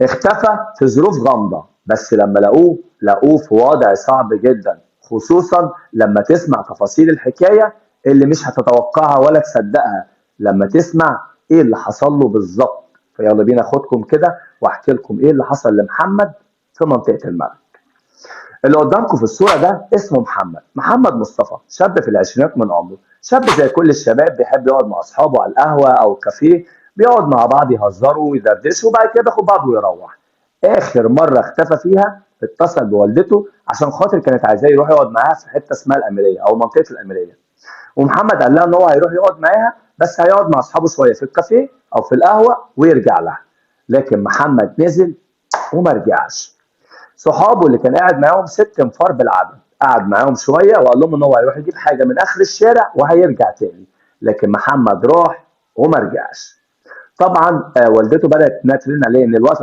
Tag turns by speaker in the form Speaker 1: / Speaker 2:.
Speaker 1: اختفى في ظروف غامضة، بس لما لقوه لقوه في وضع صعب جدا، خصوصا لما تسمع تفاصيل الحكاية اللي مش هتتوقعها ولا تصدقها لما تسمع ايه اللي حصل له بالظبط. فيلا بينا اخدكم كده واحكي لكم ايه اللي حصل لمحمد في منطقة المرج. اللي قدامكم في الصورة ده اسمه محمد، محمد مصطفى، شاب في العشرينات من عمره، شاب زي كل الشباب، بيحب يقعد مع اصحابه على القهوة او الكافيه، بيقعد مع بعض يهزروا ويدردشوا وبعد كده بياخد بعضه ويروح. اخر مرة اختفى فيها اتصل بوالدته عشان خاطر كانت عايزاه يروح يقعد معاها في حتة اسمها الاميريه او منطقة الاميريه، ومحمد قال لها ان هو هيروح يقعد معاها، بس هيقعد مع اصحابه شوية في الكافيه او في القهوة ويرجع لها. لكن محمد نزل وما رجعش. صحابه اللي كان قاعد معاهم 6 انفار بالعدد، قعد معاهم شوية وقال لهم ان هو هيروح يجيب حاجة من اخر الشارع وهيرجع تاني، لكن محمد راح وما رجعش. طبعا والدته بدات انها ترن عليه ان الوقت